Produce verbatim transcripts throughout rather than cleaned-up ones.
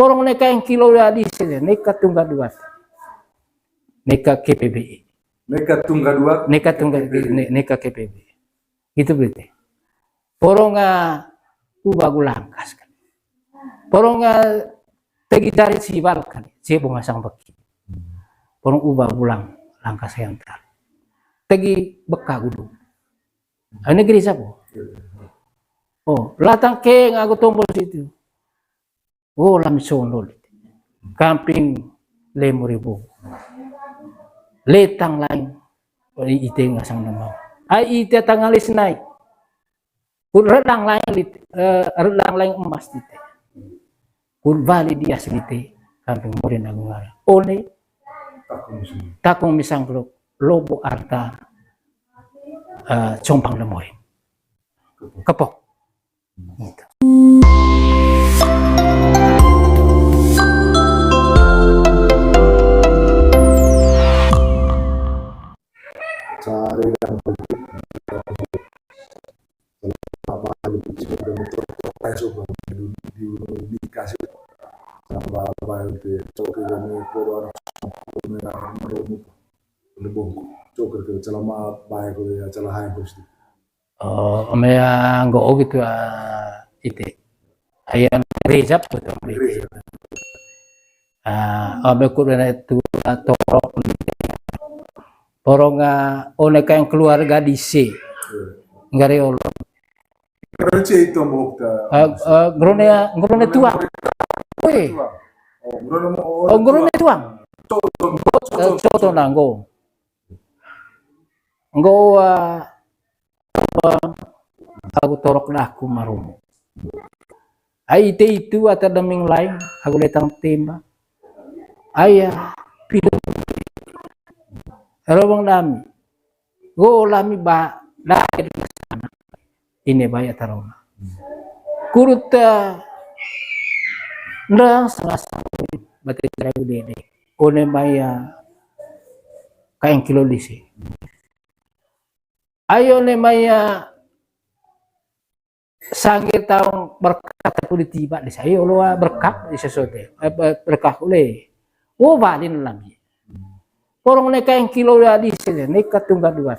Porong neka engkilo dua dise, neka tungga dua. Neka K P B I. Neka tungga dua. Neka tungga, K P B I. Ne-, neka K P B I. Gitu berarti. Porong, ah, uba gu langkas kan. Porong, ah, tegi jari siwal kan. Siap ngasang beki. Porong uba gu langkas yang tar. Tegi beka gudu. Ah, negeri siapa? Oh, latang keng agu tombol situ. Oh, lami sondo lite. Kamping lemo ribu. Letang laing. Oh, i-, ite ngasang nama. Ai ite tangalis nai. Kut redang laing lite, eh, redang laing emas lite. Kut wali dias lite. Kamping Morin Agung Ara. One. Takung misang. Takung misang Kruk. Lobo arta. Eh, compang lemoy. Kepok. Gitu. Cari yang apa, di, di, di, di, dikasih sama apa itu ya, coki kami poro anak, lebong, coki ke celama baik ya, celah yang terus. Oh, ome, ah, nggo gitu, ah, ite. Ayam rejap gitu, ite. Ah, ome kudena itu, ah, torok. Porong, ah, one kayak keluarga dise. Nggak ada olo. Keren sih itu, Mbok, ta. Ah, ah, ngerone, ngerone tuang. Weh. Tuang. Oh, ngerone mo-, oh, ngerone tuang. Tuang. Coto, coto, eh, coto. Coto nanggo. Nggo, ah, agu torok daku marumu. Ai ite itu ata deming laing, agu letang temba. Ai, ah, pido. Robong dami. Go lami ba, da, ine bai ata rona. Kurut, eh, ndang setengah sahun, bate jari dede. One mai, ah, kaeng kilo lise. Ayo ne mai, ah, sangge taung berkat aku ditiba di saya, olo, ah, berkat di sesuatu, eh, ber-, berkat ule. Oh, walin lagi. Porong neka engkilo ya di sini, neka tungga dua.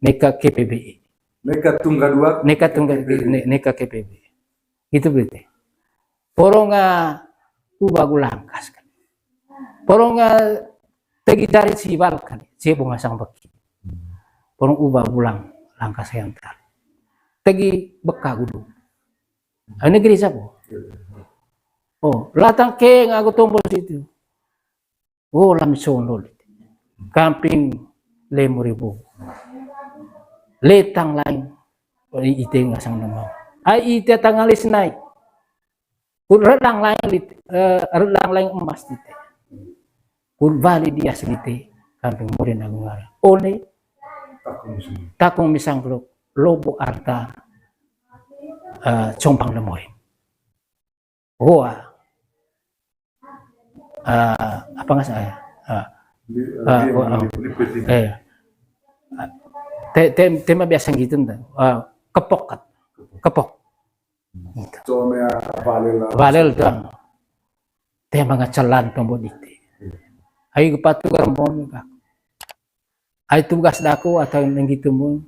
Neka K P B I. Neka tungga dua. Neka tungga, K P B I. Ne-, neka K P B I. Gitu berarti. Porong, ah, uba gu langkas kan. Porong, ah, tegi jari siwal kan. Siap ngasang beki. Porong uba gu langkas yang tar. Tegi beka gudu. Ah, negeri siapa? Oh, latang keng agu tombol situ. Oh, lami sondo lite. Kamping lemo ribu. Letang laing. Oh, i-, ite ngasang nama. Ai ite tangalis nai. Kut redang laing lite, eh, redang laing emas lite. Kut wali dias lite. Kamping Morin Agung Ara. One. Takung misang. Takung misang Kruk. Lobo arta. Eh, compang lemoy. Goa. Ah, apa nggak salah ya? Ah. Di, ah, di, goa, di, ah, di, di, eh. Ah, te-, te-, tema biasa gitu, ntar. Ah, kepok kan? Kepok. Gitu. Cuma ya, valel lah. Valel doang. Tema nggak celan tombol dite. Ayo, kepatu garam bom, Kak. Ai tugas daku atau nenggi tumun,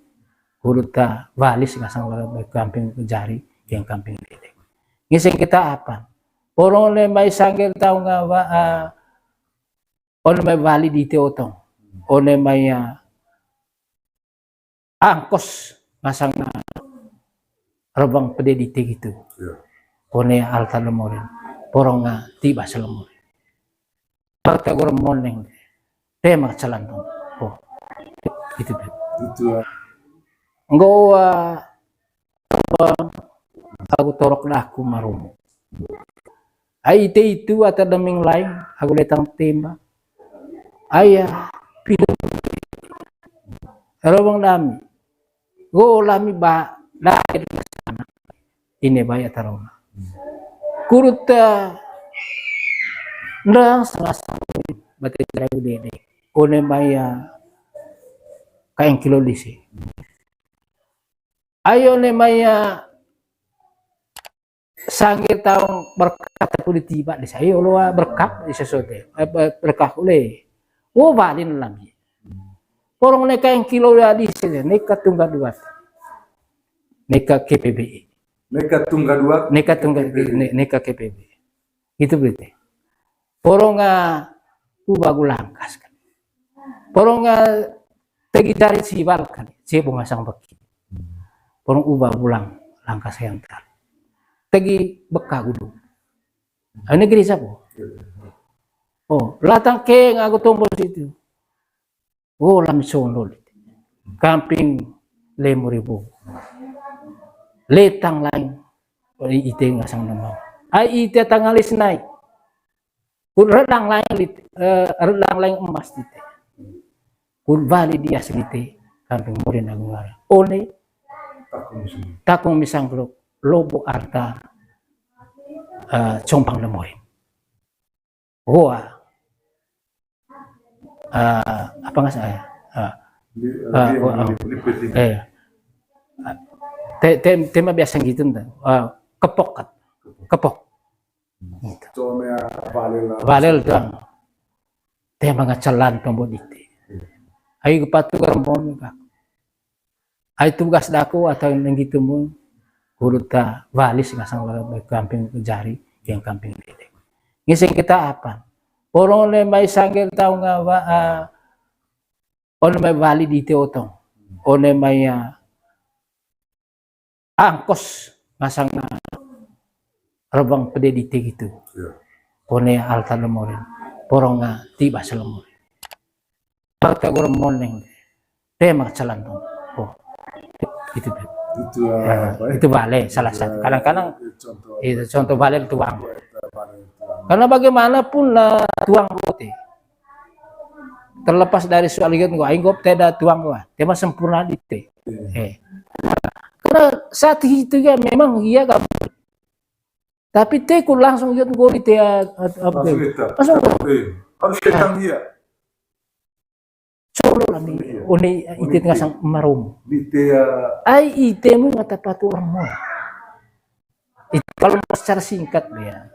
hurut ta walis ngasang wala kamping jari, yang kamping lele. Ngiseng kita apa? Porong ne mai sangge taung nga wa, ah, one mai wali dite otong. One mai, ah, angkos ngasang na rebang pede dite gitu. Iya. One alta lemorin. Porong nga tiba selemorin. Parta gor moneng. Tema celan tuh. Oh. Gitu deh. Itu, ah. Nggo, ah, apa, agu torok daku marumu. Ai ite itu ata deming laing, agu letang temba. Ai, ah, pido. Robong dami. Go lami ba, da, ine bai ata rona. Kurut, eh, ndang setengah sahun, bate jari dede. One mai, eh, kaeng kilo lise. Ayo ne mai, eh, Sangge taung berkat puli tiba di saya, olo berkat di sesuatu. Eh, ber-, berkat ule. Oh, walin lami. Porong neka yang kilo ya di sini, neka tunggal dua. Neka K P B I. Neka tunggal dua. Neka tunggal, K P B I. Ne-, neka K P B I. Gitu berarti. Porong, ah, uba gulangkas kan. Porong, ah, tegi dari sibal kan. Sibung asang beki. Porong uba bulang langkas yang ter. Tegi beka gudu. Ini gereja ko. Oh, latang keng aku tombol situ. Oh, lam sono lite. Kamping lemo ribu. Letang lain. Oh, i-, ite ngasang nama. Ai ite tangalis nai. Kul redang lain lite, eh, redang lain emas lite. Kul wali dia selite. Kamping Morin Agung Ara. One. Takung misang. Takung misang lo-, lobo arta, eh, compang lemorin. Hoa. Ah, apa nggak saya? Ah, ah, eh, te-, te-, tema biasa gitu, nta. Ah, kepok kan? Kepok. Gitu. Cuma ya, valel lah. Valel doang. Tema ngacalan tombol dite. Ayo kepatu gerombol, Kak. Ai tugas daku atau nenggi tumu, hurut ta walis ngasang wala kamping jari, yang kamping dede. Ngising kita apa? Porong one mai sangge taung nga wa-, ah, one mai wali dite otong. One mai, ah, angkos ngasang, ah, rebang pede dite gitu. Iya. One alta lemorin. Porong, ah, tiba selemorin. Partai guru moneng. Tema calan tuh. Oh. Itu, itu. Itu, ah, apa ya? Itu bale salah satu. Kadang-kadang itu contoh bale tuang. Karena bagaimanapun lah tuang bote. Terlepas dari soal gitu, aing gop tidak tuang gua. Tema sempurna di te. Iya. Eh. Karena saat itu ya memang iya kan. Tapi te ku langsung gitu gua di te, ah, ah, langsung itu. Langsung. Iya. Harus datang dia. Colo lami, iya. One ite ngasang maromo. Ai ite mu ngata patu orang mo. Itu kalau secara singkat dia.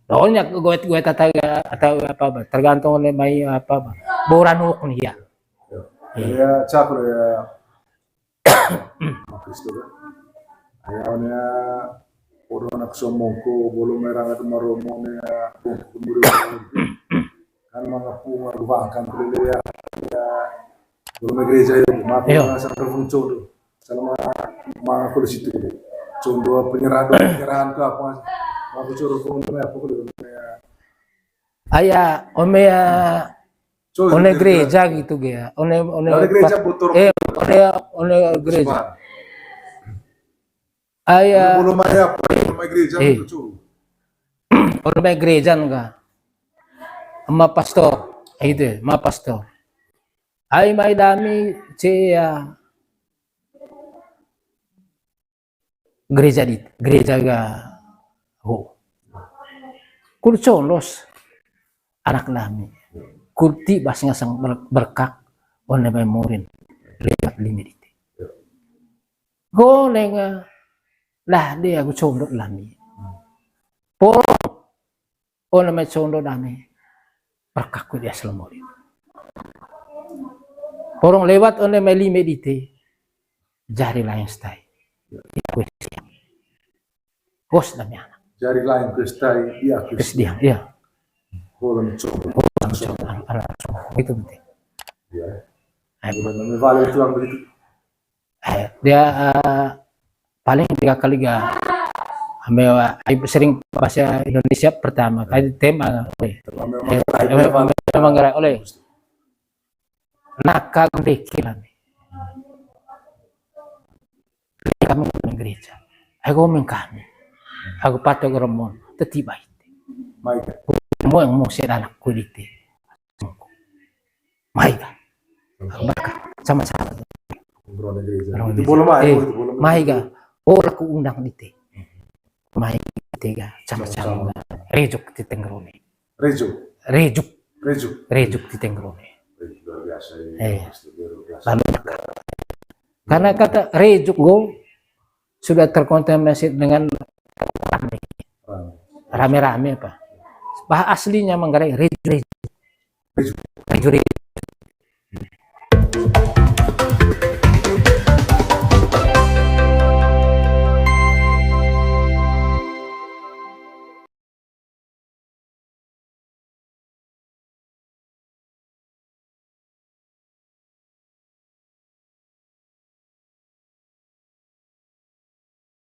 Pokoknya goet-goet atau, atau apa, tergantung oleh mai apa, boranuk nih ya. Ya, cakro ya. Kristo kan. Aya one ya, podo anak somongko, bolo merang atu maromo ne ya, bongko kemuri. Kan manga punga ruangkan kulele ya. Ya, bolo me gereja ya, maka ngasang telepon condo. Selama manga kulit situ. Condo penyerahan, penyerahan ke apa? Maka condo pun apa kulit ya. Aya, ome ya, one gereja gitu ge ya. One, one gereja botol. Eh, one, one gereja. Aya. Belum ada apa, belum ada gereja gitu. One gereja enggak. Sama pastor, gitu ya, sama pastor. Ai mai dami, cia. Gereja di, gereja ga ho. Kul colos anak nami. Kul tibas ngasang ber-, berkak one mai murin lewat limi dite. Go lenga lah dia aku condot lami. Porong one mai condo dame. Perkaku dia selomori. Porong lewat one mai lime dite. Jari lain stai. Aku siang. Kos dame anak. Jari lain ku stai, iya ku siang. Iya. Boleh mencoba. Boleh mencoba. Anak, anak, anak. Itu penting. Iya. Ayo. Boleh namanya valid tuang begitu. Eh, dia, eh, paling tiga kali ga. Ame, eh, sering bahasa Indonesia pertama kali tema. Eh, memang gerak oleh. Naka gundeki lami. Kami gereja. Aku mengkami. Aku patok romon. Tetiba itu. Mo yang mau saya anak kuliti. Maiga. Berkat. Sama-sama. Orang Indonesia. Itu boleh main, eh, itu boleh main. Maiga. Oh, laku undang dite. Maiga, sama-sama. Rejuk ti Tenggerone. Rejuk. Rejuk. Rejuk. Rejuk ti Tenggerone. Luar biasa ini. Eh. Pasti luar biasa. Lalu berkat. Karena kata rejuk go sudah terkontaminasi dengan Rame-rame apa? Bahasa aslinya Manggarai reju-reju. Reju-reju.